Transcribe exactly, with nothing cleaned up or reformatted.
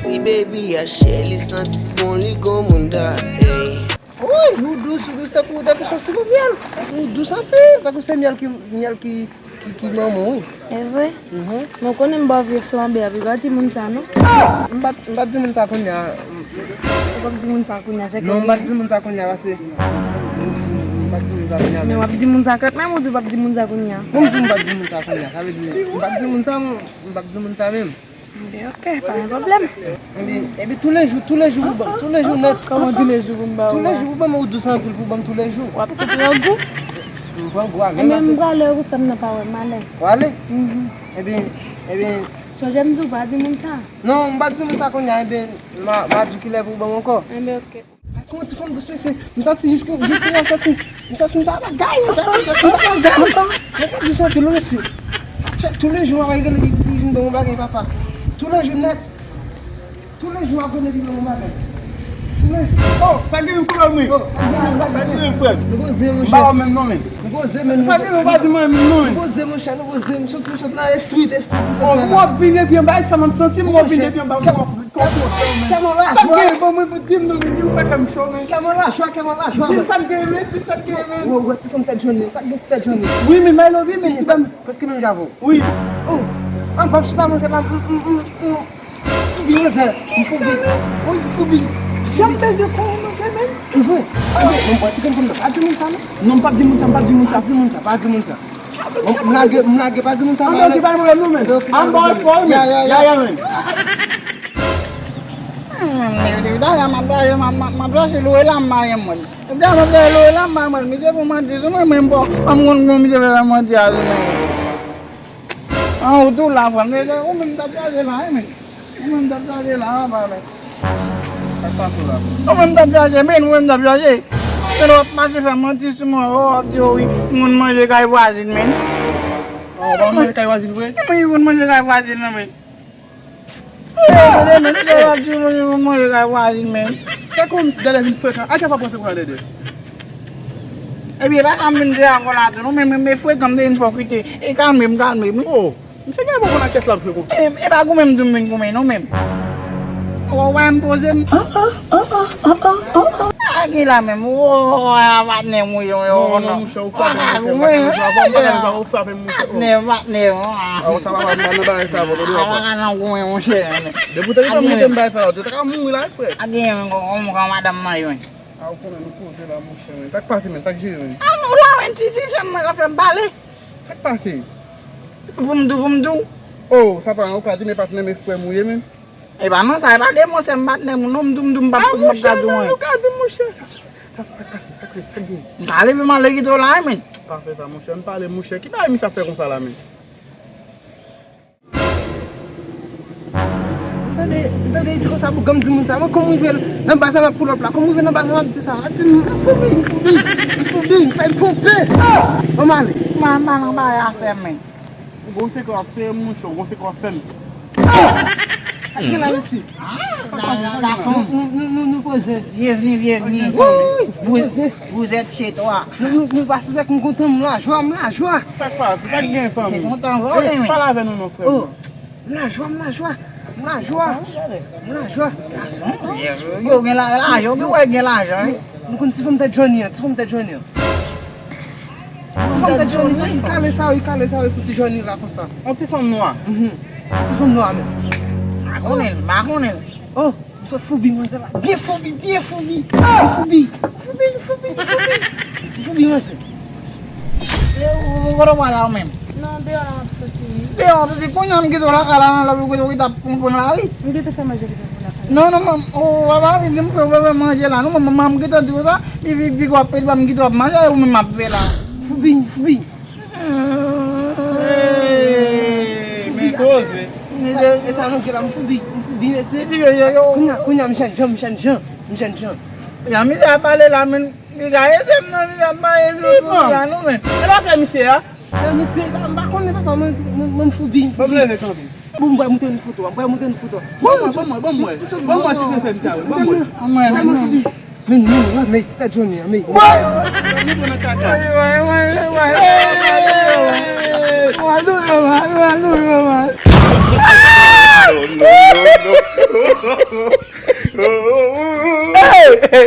Si baby a chè, li santi bon, li gon moun dat, ey. Woy, ou dous, ou dous tankou, tankou se yon sirop myèl. Ou dous anpil, tankou se myèl ki, myèl ki, ki, ki manman w, wi. E vre? Mhm. Men w konnen m ba w vye flanbe a, pi pa di moun sa, non? M pa, m pa di moun sa kounye a. Ou p ap di moun sa kounye a, se Non, m pa di moun sa kounye a, paske m pa di moun sa kounye a, men w ap di moun sa kanmenm, ou di w p ap di moun sa kounye a? Bon, m di m p ap di moun sa kounye a, sa vle di, m p ap di moun sa, m p ap di moun sa menm. Ebyen, ok, pa gen pwoblèm. Ebyen, ebyen, toulejou, toulejou pou ban m, toulejou nèt. Kòman toulejou pou m ba ou a? Toulejou pou ban m, ou dous anpil pou ban m toulejou. W ap tou pran gou? M pran gou a, menm ase. Ebyen, m prale, ou fè m nan pa wè m ale. W ale? Mhm. Ebyen, ebyen. Sonje m di w pa di moun sa. Non, m pa di moun sa kounye a, ebyen, m a, m a di w kilè pou ban m ankò. Ebyen, ok. Kòman ti fanm dous, mesye? M santi jis, jis kounye a, m santi, m santi m ta bagay, m ta, m santi m ta bagay. Mwen fè dous anpil, wi, mesye. Chak toulejou, m ap gade li, li vin ban m yon bagay, papa. Toulejou nèt. Toulejou, m ap gade li ban m yon bagay. Toulejou. Oh, sa gen yon koulè mwen. Oh, sa gen yon bagay. Sa gen yon frè. Nou poze, monchè. M pa wè menm non, men. Nou poze, men. Sa gen yon bagay mwen menm non, men. Nou poze, monchè, nou poze. M sot, m sot nan street, street, m sot nan. Oh, m ap vin epi anba, sa m ap santi, m ap vin epi anba, m ap Kèmon lajwa. Sa gen, bon, mwen, di m non, men, di m fè kè m cho, men. Kèmon lajwa, kèmon lajwa. Di m sa gen, men, di m sa gen, men. Wè, wè, ti fanm tèt jòn nan, sa gen ti tèt jòn nan. Wi, men, my love, men, ti fanm. Paske menm jan avè w. Wi. Oh, an pa chita, mwen, se pa, m, m, m, m, m, foubi, mwen, m foubi. Wi, m foubi. Jan m bezwen konnen, mwen, se menm. E vre. Mwen, mwen, ti fanm, fanm nan, pa di moun sa, non. Non, m p ap di moun sa, m p ap di moun sa. Pa di moun sa, pa di moun sa. Bon, m lage, m lage, pa di moun sa. An, men, se pa yon pwoblèm, non, men. An, bon, fò, men. Ya, ya, ya, men. Depi talè m ap chache, m ap, m ap, m ap chache lwe la, m pa gen moun. Depi talè m ap chache lwe la, m pa gen moun. Misye pou manti sou mwen, mwen, m pa, m konn, konn misye fè manti a sou mwen. An, ou tou la, frè m. Ou menm t ap chache la, wi, men. Ou menm t ap chache la, a, pale. Sa k pase la? Ou menm t ap chache, men, ou menm t ap chache. Men w ap mache fè manti sou mwen, w ap di, o, wi, moun manje kay vwazin, men. An, w ap manje kay vwazin vre? Wi, moun manje kay vwazin nan, men. Wi, men, men, w ap di, wi, moun manje kay vwazin, men. Sa kòm si Dèdè vin frekan. A kè pa panse konsa, Dèdè? Ebyen, pa ka m vin di ankò la tou, non, men, men, men frekan, m te vin fò kite. E kalme m, kalme m, wi. Oh. Misye gen bon konn ak kès l ap jwe konsa. E, e pa goumen m di m vin goumen non menm. Ou wè m poze m. A gen la menm. Ou wè patnè m wi. Non, non, monchè, ou frape m, monchè. M pa gen lwa, ou frape m, monchè. Patnè, patnè. A, ou sa pa nan bagay sa, bon, ou pa nan goumen, monchè. Depi w te gentan monte m bagay sa la, ou te ka mouri la, frè. A gen yon, yon, yon madanm mwen. A, ou konnen nou poze la, monchè, men. Sa k pase, men? Sa k jere, men? A, nou la, men, ti, ti, se mwen k ap fè m pale. Sa k pase? Pou m di w, pou m di w. Oh, sa pa anyen, ou ka di, men patnè m e frè m ou ye, men. E pa nan sa, e pa de mwen, se m patnè m ou non, m di w, m di w, m p ap, m p ap ka di w anyen. Ou ka di, monchè. Sa, sa, sa, sa k pase, sa k pase, sa k gen? M ka leve m ale kite w la, men. Pa fè sa, monchè, m pale, monchè. Ki bagay misye ap fè konsa la, men? M tande, m tande li di konsa pou granm di moun sa, mwen kòm rive nan baz la m ap pull up la, kòm rive nan baz la m ap di sa, m ap di m foubi, m foubi, m foubi, m fè l ponpe. Ban m ale. M pa, m pa nan bagay a sè m, men. Ou gon sekò ap sere m, monchè, ou gon sekò ap fè m. Sa k gen la, mesye? Gason. Nou, nou, nou, nou poze. Bienvenue, bienvenue. Wi, nou poze. Vous êtes chez toi. Nou, nou, nou pa sispèk m kontan, m lajwa, m lajwa. Sa k pase? Sa k gen, fanmi? Se kontan vre, men. Pale avè nou non, frè m. M lajwa, m lajwa, m lajwa, m lajwa. Gason, yo gen la, la, yo gen, wè gen lajan, wi. Nou konn ti fanm tèt jòn an, ti fanm tèt jòn an. Ti fanm tèt jòn sa, li kale sa, li kale sa, li fouti jòn la konsa. Yon ti fanm nwa. Mhm. Ti fanm nwa menm. Pa konnen l, pa konnen l. Oh. M sot foubi manzè la. Byen foubi, byen foubi. Ah! Foubi. Foubi, foubi, foubi. Foubi manzè. E ou, ou, ou, ou la ou menm? Non, deyò la m ap soti wi. Deyò w ap soti? Kounye a m kite w lakay la, nan lòt ou kite w kite ap konprann lari. M gentan fè manje kite w lakay la. Non, non, manm, ou pa vin di m fè w fè manje la. Non, manm, manm, m gentan di w sa. Pi, pi, pi, w ap pèdi, m kite w ap manje, ou menm m ap fè la. Foubi, foubi. Hey, men koze. E sa nou gen la, m foubi, m foubi, mesye. Kounye a, kounye a, m jènjan, m jènjan, m jènjan. Jan misye ap pale la, men, piga e se m nan misye ap pale sou la, non, men. E pa frè misye a? Frè misye, m pa konnen, papa, mwen, mwen, mwen, m foubi, m foubi. Bon, m leve kanpe. Bon, m pral montre nou foto, m pral montre nou foto. Bon, mwen, bon, mwen, bon, mwen. Bon, mwen, si se frè misye a, bon, mwen. Mwen, mwen, mwen. Men, men, men, ti tèt jòn an, men. Mwen, mwen, mwen, mwen. Non, non, non, non. Hey!